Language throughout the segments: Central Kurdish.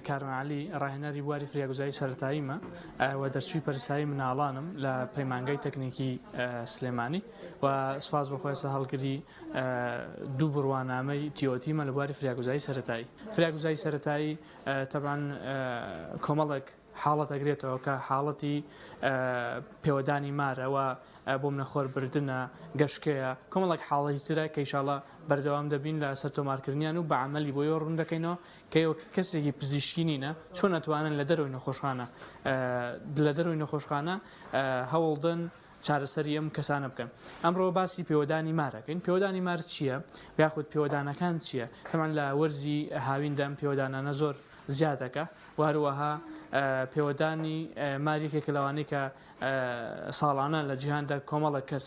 کاروان عەلی، ڕاهێنەری بواری فریاگوزاری سەرەتاییمە و دەرچووی پەرستاری مناڵانم لە پەیمانگای تەکنیکی سلێمانی و سوپاس بۆ خوا ئێستا هەڵگری دوو بڕوانامەی TOT مە لە بواری فریاگوزاری سەرەتایی. فریاگوزاری سەرەتایی تەبعەن کۆمەڵێک حاڵەت ئەگرێتەوە کە حاڵەتی پێوەدانی مارە و بۆ منە خۆر بردنە، گەشکەیە، کۆمەڵێک حاڵەتی ترە کە ئیشاڵا بەردەوام دەبین لە سەر تۆمارکردنیان و بە عەمەلی بۆ ئێوە ڕوون دەکەینەوە کە ئێوە کەسێکی پزیشکی نینە چۆن ئەتوانن لە دەرەوەی نەخۆشخانە لە دەرەوەی نەخۆشخانە هەوڵدەن چارەسەری ئەم کەسانە بکەن. ئەمڕۆ باسی پێوەدانی مار ئەکەین. پێوەدانی مار چییە؟ یاخود پێوەدانەکان چییە؟ تەبعەن لە وەرزی هاویندا ئەم پێوەدانانە زۆر زیاد ئەکا و هەروەها پێوەدانی مار یەکێکە لەوانەی کە ساڵانە لە جیهاندا کۆمەڵێک کەس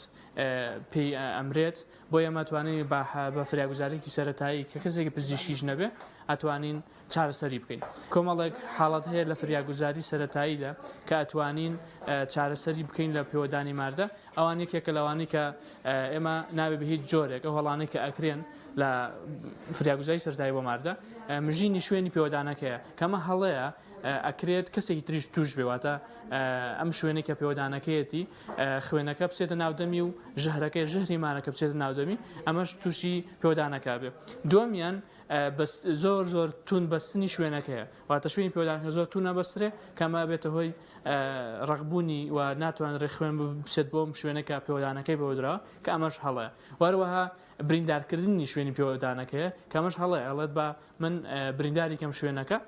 پێی ئەمرێت بۆ ئێمە توانین بە فریاگوزارێکی سەتایی کە کەسێکی پزیشکیش نەبێ ئەتوانین چارەسەری بکەین. کۆمەڵێک حاڵەت هەیە لە فریاگوزاری سەرەتاییدا کە ئەتوانین چارەسەری بکەین لە پێوەدانی ماردا، ئەوان یەکێکە لەوانەی کە ئێمە نابێ بە هیچ جۆرێک ئەو هەڵانەی کە ئەکرێن لە فریاگوزاری سەرەتایی بۆ ماردا مژینی شوێنی پێوەدانەکەیە کەمە هەڵەیە ئەکرێت کەسێکی تریش توش بێ واتە ئەم شوێنەی کە پێوەدانەکەیەتی خوێنەکە بچێتە ناودەمی و ژەهرەکەی ژەهری مارەکە بچێتە ناودەمی ئەمەش تووشی پێوەدانەکە بێ دووەمیان بەس زۆر زۆر توند بەستنی شوێنەکەیە واتە شوێنی پێودانەکە زۆر توند نەبەسترێ کەمە بێتە هۆی ڕەقبوونی و ناتوانرێت خوێن بچێت بۆ ئەم شوێنە کە پێوەدانەکەی بەوەدراوە کە ئەمەش هەڵەیە وەروەها بریندارکردنی شوێنی پێوەدانەکەیە کە ئەمەش هەڵەیە ئەڵێت بە من برینداری کەم شوێنەکە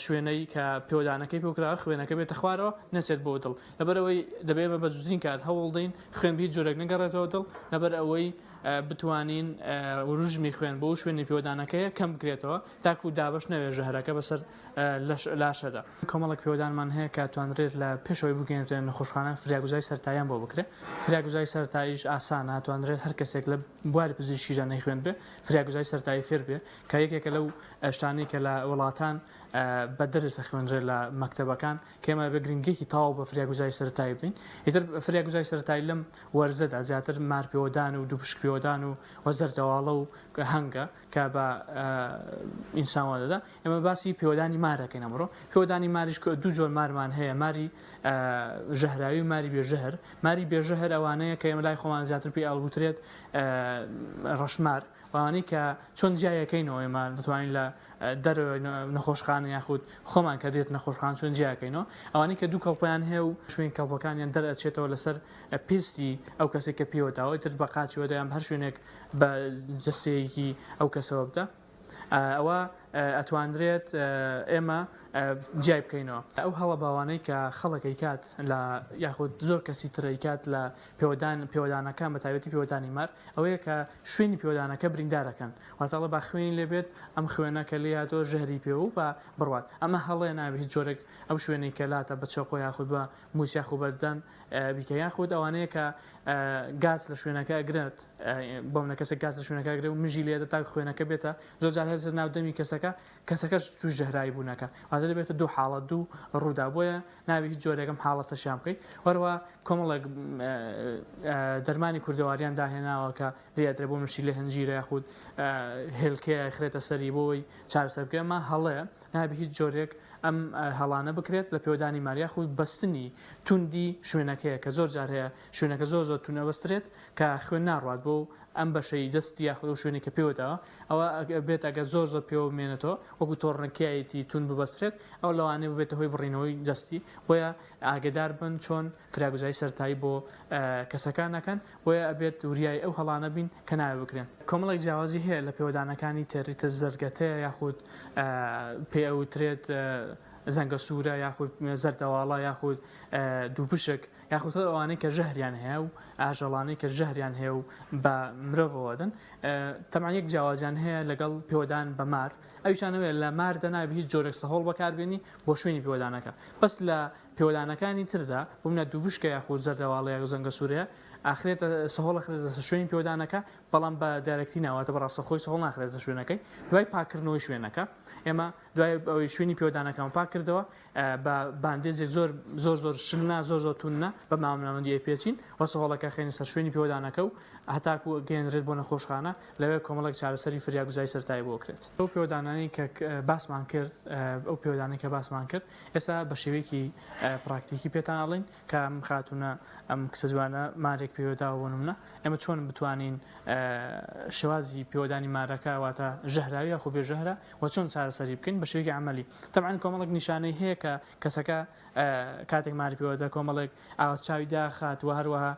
شوێنەی کە پێوەدانەکەی پێکراوە خوێنەکە بێتە خوارەوە نەچێت بۆ دڵ لەبەرئەوەی دەبێت ئێمە بە زووترین کات هەوڵدەین خوێن بە هیچ جۆرێک نەگەڕێتەوە دڵ لەبەر ئەوەی بتوانین وروژمی خوێن بۆ شوێنی پێوەدانەکەیە کەم بکرێتەوە تاکو دابەش نەوێت ژەهرەکە بەسەر لاشەدا. کۆمەڵێک پێوەدانمان هەیە کە توانرێت لە پێشەوەی بگەیەنرێنە نەخۆشخانە فریاگوزاری سەرەتاییان بۆ بکرێت. فریاگوزاری سەرەتاییش ئاسانە، توانرێت هەر کەسێک لە بواری پزیشکیدا نەیخوێندبێ فریاگوزاری سەرەتایی فێر بێ کە یەکێکە لەو شتانەی کە لە وڵاتان بە دەرس ئەخوێنرێت لە مەکتەبەکان کە ئێمە بە گرنگیەکی تەواو بە فریاگوزاری سەرەتایی بدەین. ئیتر فریاگوزاری سەرەتایی لەم وەرزەدا زیاتر مار پێوەدان و دووپشک پێوەدان و و زەردەواڵە و هەنگە کە بە ئینسان وا دەدا. ئێمە باسی پێوەدانی مار ئەکەین ئەمڕۆ. پێوەدانی ماریش کە دوو جۆر مارمان هەیە، ماری ژەهراوی و ماری بێ ژەهر. ماری بێ ژەهر ئەوانەیە کە ئێمە لای خۆمان زیاتر پێی ئەوترێت ڕەشمار. ئەوانەی کە چۆن جیایەکەینەوە ئێمە دەتوانین لە دەرەوەی نەخۆشخانە یاخود خۆمان کە دێت نەخۆشخانە چۆن جیاکەینەوە ئەوانەی کە دوو کەڵپیان هەیە و شوێن کەڵپەکانیان دەرئەچێتەوە لەسەر پێستی ئەو کەسێک کە پێوە داوە ئیتر بە قاچیەوە دەیان هەر شوێنێک بە جەستەیەکی ئەو کەسەوە بدە ئەوە ئەتوانرێت ئێمە جیای بکەینەوە. ئەو هەڵە باوانەی کە خەڵک ئەیکات لە یاخود زۆر کەسی تر ئەیکات لە پێوەدان پێوەدانەکان بە تایبەتی پێوەدانی مار ئەوەیە کە شوێنی پێوەدانەکە بریندار ئەکەن واتە ئەڵێ با خوێنی لێ بێت ئەم خوێنە کە لێ هاتەوە ژەهری پێوە و با بڕوات ئەمە هەڵەیە نابێ هیچ جۆرێک ئەو شوێنەی کە لاتە بە چەقۆ یاخود بە موس یاخود بە ددان بیکە یاخود ئەوانەیە کە گاز لە شوێنەکە ئەگرێت بۆ منە کەسێک گاز لە شوێنەکە ئەگرێ و مژی لێدە تا خوێنەکە بێتە زۆر جار هەر ناو دەمی کەسەکە کەسەکەش توش ژەهراوی بوونەکە واتە دەبێتە دوو حاڵەت دوو ڕوودا بۆیە نابێ هیچ جۆرێک ئەم حاڵەتەشیان بکەیت وەروە کۆمەڵێک دەرمانی کوردەواریان داهێناوە کە لێ ئەدرێ بۆ مشی لە هەنجیرە یاخود هێلکەیە خرێتە سەری بۆی چارەسەر بکرێت ئەمە هەڵەیە نابێ هیچ جۆرێک ئەم هەڵانە بکرێت لە پێوەدانی مار یاخود بەستنی توندی شوێنەکەیە کە زۆر جار هەیە شوێنەکە زۆر زۆر توند ئەبەسترێت کە خوێن ناڕوات بۆ ئەم بەشەی دەستی یاخود ئەو شوێنەی کە پێوە داوە ئەوە بێت ئەگەر زۆر زۆر پێوە بمێنێتەوە وەکو تۆڕنکیایەتی توند ببەسترێت ئەو لەوانەیە ببێتە هۆی بڕینەوەی دەستی بۆیە ئاگەدار بن چۆن فریاگوزاری سەرەتایی بۆ کەسەکان ئەکەن بۆیە ئەبێت وریای ئەو هەڵانە بین کە نابێت بکرێن. کۆمەڵێک جیاوازی هەیە لە پێوەدانەکانی تر ئیتر زەرگەتەیە یاخود پێی ئەوترێت زەنگەسوورە یاخود زەردەواڵە یاخود دووپشک یاخود هەر ئەوانەی کە ژەهریان هەیە و ئاژەڵانەی کە ژەهریان هەیە و بە مرۆڤەوە دەن تەبعەن یەک جیاوازیان هەیە لەگەڵ پێوەدان بە مار ئەویشان ئەوەیە لە ماردا نابێت هیچ جۆرێک سەهۆڵ بەکاربێنی بۆ شوێنی پێوەدانەکە بەس لە پێوەدانەکانی تردا بۆ منە دووبشکە یاخود زەردەواڵە یاخود زەنگەسوورەیە ئاخرێتە سەهۆڵ ئەخرێتە سەر شوێنی پێوەدانەکە بەڵام بە direct ی نا واتە بە ڕاستەوخۆی سەهۆڵ ناخرێتە شوێنەکەی دوای پاککردنەوەی شوێنەکە ئێمە. دوای ئەوەی شوێنی پێوەدانەکەمان پاک کردەوە بە bandage ێک زۆر زۆر زۆر شل نا زۆر زۆر توند نا بە مامناوەندی ئەیپێچین و سەهۆڵەکە خەینە سەر شوێنی پێوەدانەکە و هەتاکو گەیەنرێت بۆ نەخۆشخانە لەوێ کۆمەڵێک چارەسەری فریاگوزاری سەرەتایی بۆ کرێت. ئەو پێوەدانانەی کە باسمان کرد ئەو پێوەدانەی کە باسمان کرد ئێستا بە شێوەیەکی پراکتیکی پێتان ئەڵێین کە ئەم خاتوونە ئەم کچە جوانە مارێک پێوەداوە بۆ نمونە ئێمە چۆن بتوانین شێوازی پێوەدانی مارەکە واتە ژەهراوی یاخۆ بێ ژەهرە و چۆن چارەسەری بکەین بە شێوەیەکی عەمەلی تەبعەن کۆمەڵێک نیشانەی هەیە کە کەسەکە کاتێک ماری پێوەدە کۆمەڵێک ئاوە چاوی داخات و هەروەها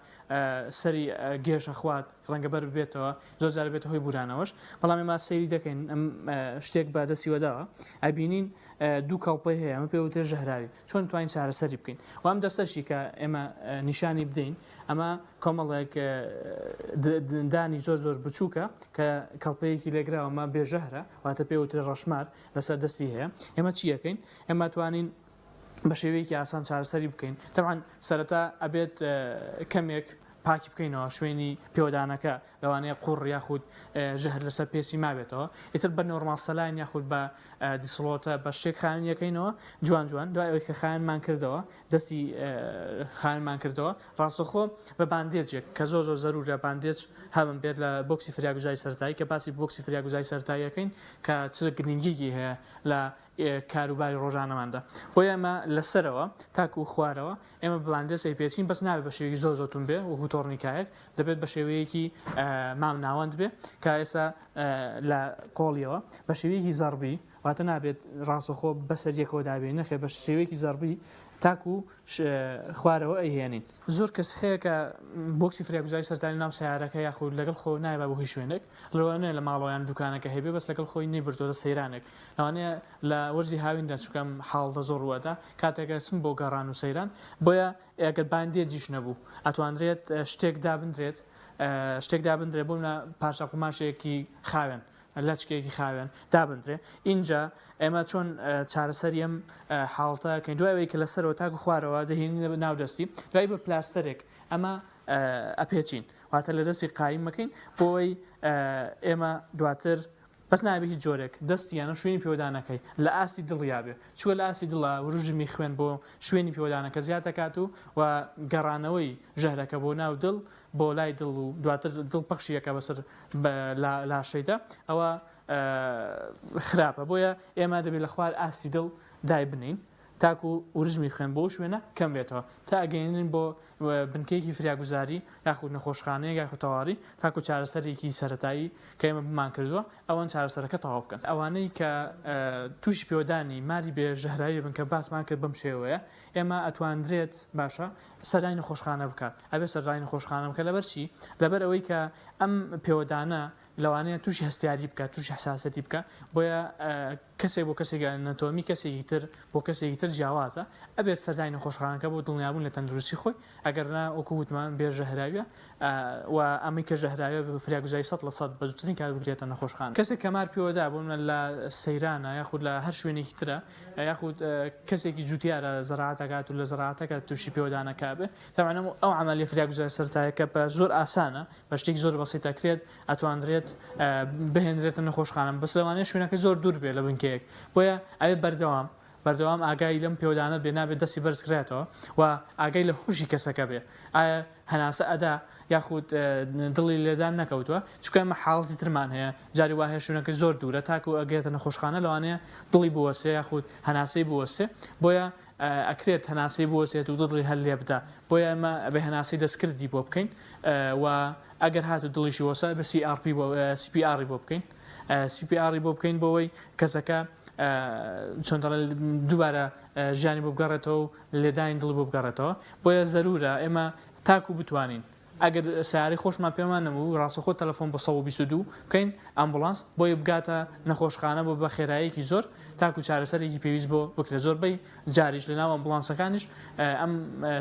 سەری گێژە خوات ڕەنگە بەر ببێتەوە زۆر جار بێتە هۆی بورانەوەش بەڵام ئێمە سەیری دەکەین ئەم شتێک بە دەستی وەداوە ئەبینین دوو کەڵپەی هەیە ئەمە پێ وترێ ژەهراوی چۆن توانین چارەسەری بکەین و ئەم دەستەشی کە ئێمە نیشانی بدەین ئەمە کۆمەڵێک دندانی زۆر زۆر بچووکە کە کەڵپەیەکی لێگراوە ئەمە بێژەهرە واتە پێ وترێ ڕەشمار لەسەر دەستی هەیە ئێمە چی ئەکەین ئێمە توانین بە شێوەیەکی ئاسان چارەسەری بکەین تەبعەن سەرەتا ئەبێت کەمێک پاکی بکەینەوە شوێنی پێوەدانەکە لەوانەیە قوڕ یاخود ژەهر لەسەر پێستی مابێتەوە ئیتر بە normal saline یاخود بە دیسڵۆتە بە شتێک خاوێن یەکەینەوە جوان جوان دوای ئەوەی کە خاوێنمان کردەوە دەستی خاوێنمان کردەوە ڕاستەخۆ بە bandage ێک کە زۆر زۆر زەرورە bandage هەبم بێت لە بۆکسی فریاگوزاری سەرەتایی کە باسی بۆکسی فریاگوزاری سەرەتاییەکەین کە چ گرنگیەکی هەیە لە کاروباری ڕۆژانەماندا بۆیە ئەمە لەسەرەوە تاکو خوارەوە ئێمە بە bandage ئەیپێچین بەس نابێت بە شێوەیەکی زۆر زۆر توند بێ وەکو تۆڕنیکایەک دەبێت بە شێوەیەکی مام ناوەند بێ کە ئێستا لە قۆڵیەوە بە شێوەیەکی زەڕبی واتە نابێت ڕاستەخۆ بەسەر یەکەوە دابێ نەخێ بە شێوەیەکی زەڕبی تاکو خوارەوە ئەیهێنین. زۆر کەس هەیە کە بۆکسی فریاگوزاری سەرتانی ناو سەیارەکە یاخود لەگەڵ خۆ نایبا بۆ هیچ شوێنێک لەوانەیە لە ماڵەوە یان دوکانەکە هەیبێ بەس لەگەڵ خۆی نەیبردۆتە سەیرانێک لەوانەیە لە وەرزی هاویندا چونکە ئەم حاڵەتە زۆر ڕووئەدا کاتێک ئەچن بۆ گەڕان و سەیران بۆیە ئەگەر bandage یش نەبوو ئەتوانرێت شتێک دابندرێت شتێک دابندرێت بۆ نمونە پارچە قوماشێکی خاوێن لەچکێکی خاوێن دابندرێ ئینجا ئێمە چۆن چارەسەری ئەم حاڵەتە کەین دوای ئەوەی کە لەسەرەوە تاکو خوارەوە دەهێنینە ناو دەستی دوای بە پلاستەرێک ئەمە ئەپێچین واتە لە دەستی قایم مەکەین بۆ ئەوەی ئێمە دواتر بەس نابێ هیچ جۆرێک دەستی یانە شوێنی پێوەدانەکەی لە ئاستی دڵیا بێ چووە لە ئاستی دڵا وروژمی خوێن بۆ شوێنی پێوەدانەکە زیاد دەکات و و گەڕانەوەی ژەهرەکە بۆ ناو دڵ بۆ لای دڵ و دواتر دڵ پەخشی ئەکا بەسەر لاشەیدا ئەوە خراپە بۆیە ئێمە دەبێت لە خوار ئاستی دڵ دای بنین تاکو ورژمی خوێن بۆ شوێنە کەم بێتەوە تا ئەگەینن بۆ بنکەیەکی فریاگوزاری یاخود نەخۆشخانەیەک یاخود تەواری تاکو چارەسەرێکی سەتایی کە ئێمە بمان کردووە ئەوان چارەسەرەکە تەواو بکەن ئەوانەی کە تووشی پێوەدانی ماری بێ ژەهراوی بن کە باسمان کرد بەم شێوەیە ئێمە ئەتواندرێت باشە سەردانی نەخۆشخانە بکات ئەبێت سەردانی نەخۆشخانە بکات لەبەر چی لەبەر ئەوەی کە ئەم پێوەدانە لەوانەیە تووشی هەستیاری بکات تووشی حساسەتی بکات بۆیە کەسێک بۆ کەسێک ئەنەتۆمی کەسێکی تر بۆ کەسێکی تر جیاوازە ئەبێت سەردانی نەخۆشخانەکە بۆ دڵنیابوون لە تەندروستی خۆی ئەگەر نا وەکو وتمان بێ ژەهراویە و ئەمەی کە ژەهراویە فریاگوزاری 100% بە زووترین کات بگرێتە نەخۆشخانە کەسێک کە مار پێوەدا بۆ منە لە سەیرانە یاخود لە هەر شوێنێکی ترە یاخود کەسێکی جوتیارە زەراعەت ئەکات و لە زەراعەتەکە تووشی پێوەدانەکە بێ تەبعەن ئەو عەمەلیە فریاگوزاری سەرەتایەکە بە زۆر ئاسانە بە شتێکی زۆر بەسیت ئەکرێت ئەتواندرێت بهێنرێتە نەخۆشخانە بەس لەوانەیە شوێنەکە زۆر دوور بێ لە بنکەیەک بۆیە ئەوێ بەردەوام بەردەوام ئاگای لەم پێودانە بێ نابێت دەستی بەرز کرێتەوە و ئاگای لە هۆشی کەسەکە بێ ئایا هەناسە ئەدا یاخود دڵی لێدان نەکەوتووە چونکە ئەمە حاڵەتی ترمان هەیە جاری وا هەیە شوێنەکەی زۆر دوورە تاکو ئەگەێتە نەخۆشخانە لەوانەیە دڵی بوەستێ یاخود هەناسەی بوەستێ بۆیە ئەکرێت هەناسەی بوەستێت و دڵی هەر لێ بدا بۆیە ئێمە ئەبێ هەناسەی دەستکردی بۆ بکەین و ئەگەر هاتوو دڵیشی وەستا بە سی ئاڕ پی بۆ سی پی ئاڕی بۆ بکەین سی پی ئاڕی بۆ بکەین بۆ ئەوەی کەسەکە چۆن دەڵێن دووبارە ژیانی بۆ بگەڕێتەوە و لێدانی دڵی بۆ بگەڕێتەوە بۆیە زەرورە ئێمە تاکو بتوانین ئەگەر سەیارەی خۆشمان پێمان نەبوو ڕاستەخۆ تەلەفۆن بۆ 122 بکەین ئەمبوڵانس بۆی بگاتە نەخۆشخانە بۆ بە خێراییەکی زۆر تاکو چارەسەرێکی پێویست بۆ بکرێت زۆربەی جاریش لە ناو ئەمبوڵانسەکانیش ئەم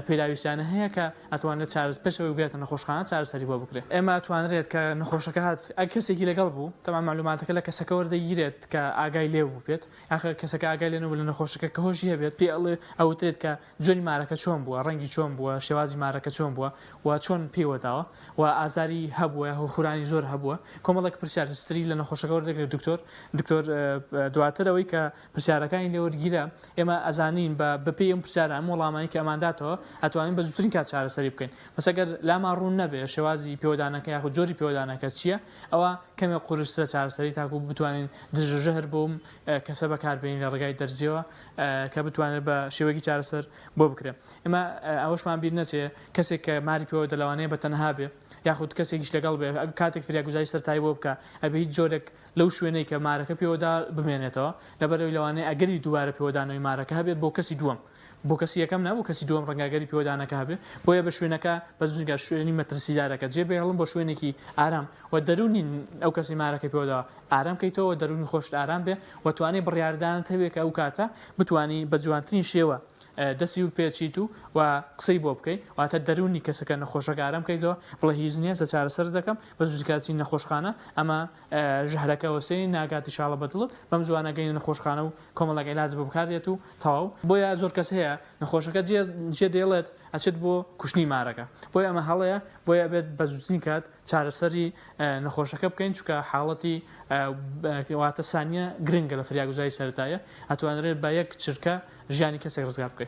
پێداویستیانە هەیە کە ئەتوانرێت چارەس پێش ئەوەی بگاتە نەخۆشخانە چارەسەری بۆ بکرێت ئێمە ئەتوانرێت کە نەخۆشەکە هات ئەگەر کەسێکی لەگەڵ بوو تەبعەن مەعلوماتەکە لە کەسەکە وەردەگیرێت کە ئاگای لێ بووبێت ئاخر کەسەکە ئاگای لێ نەبوو لە نەخۆشەکە کە هۆشی هەبێت پێی ئەڵێ ئەوترێت کە جۆری مارەکە چۆن بووە، ڕەنگی چۆن بووە، شێوازی مارەکە چۆن بووە و چۆن پێیوەداوە و ئازاری هەبووە یاخود خورانی زۆر هەبووە، کۆمەڵێک پرسیار history لە نەخۆشەکە وەردەگرێت دکتۆر، دکتۆر دواتر ئەوەی کە. پرسیارەکانی لێ وەرگیرا ئێمە ئەزانین بە بەپێی ئەم پرسیارە ئەم وەڵامانەی کە ئەمانداتەوە ئەتوانین بە زووترین کات چارەسەری بکەین. بەس ئەگەر لامان ڕوون نەبێ شێوازی پێوەدانەکە یاخود جۆری پێوەدانەکە چییە ئەوا کەمێک قورسترە چارەسەری تاکوو بتوانین دژە ژەهر بۆم کەسە بەکاربێنین لە ڕێگای دەرزیەوە کە بتوانرێت بە شێوەیەکی چارەسەر بۆ بکرێت. ئێمە ئەوەشمان بیر نەچێ کەسێک کە ماری پێوە دەلەوانەیە بە تەنها بێ یاخود کەسێکیش لەگەڵ بێ کاتێک فریاگوزاری سەرتایی بۆ بکا ئەبێ هیچ جۆرێک لەو شوێنەی کە مارەکە پێوەدا بمێنێتەوە لەبەرئەوەی لەوانەیە ئەگەری دووبارە پێوەدانەوەی مارەکە هەبێت بۆ کەسی دووەم بۆ کەسی یەکەم نا بۆ کەسی دووەم ڕەنگە ئەگەری پێوەدانەکە هەبێت بۆیە بە شوێنەکە بە زووترین کات شوێنی مەترسیدارەکە جێ بهێڵن بۆ شوێنێکی ئارام و دەروونی ئەو کەسەی مارەکەی پێوەداوە ئارام کەیتەوە و دەروونی خۆشت ئارام بێ و توانای بڕیاردانت هەبێ کە ئەو کاتە بتوانی بە جوانترین شێوە دەستی بپێچیت و و قسەی بۆ بکەی واتە دەروونی کەسەکە نەخۆشەکە ئارام کەیتەوە بڵێ هیچ نییە سە چارەسەرت دەکەم بە زووترین کات چین نەخۆشخانە ئەمە ژەهرەکە وەسێنی ناگات ئیشاڵە بە دڵت بەم زووانە گەینە نەخۆشخانە و کۆمەڵێک عیلاج بۆ بکار دێت و تەواو بۆیە زۆر کەس هەیە نەخۆشەکە جێ جێ دێڵێت ئەچێت بۆ کوشتنی مارەکە بۆیە ئەمە هەڵەیە بۆیە ئەبێت بە زووترین کات چارەسەری نەخۆشەکە بکەین چونکە حاڵەتی واتە سانیە گرنگە لە فریاگوزاری سەرەتایە ئەتوانرێت بە یەک چرکە ژیانی کەسێک ڕزگار بکەی.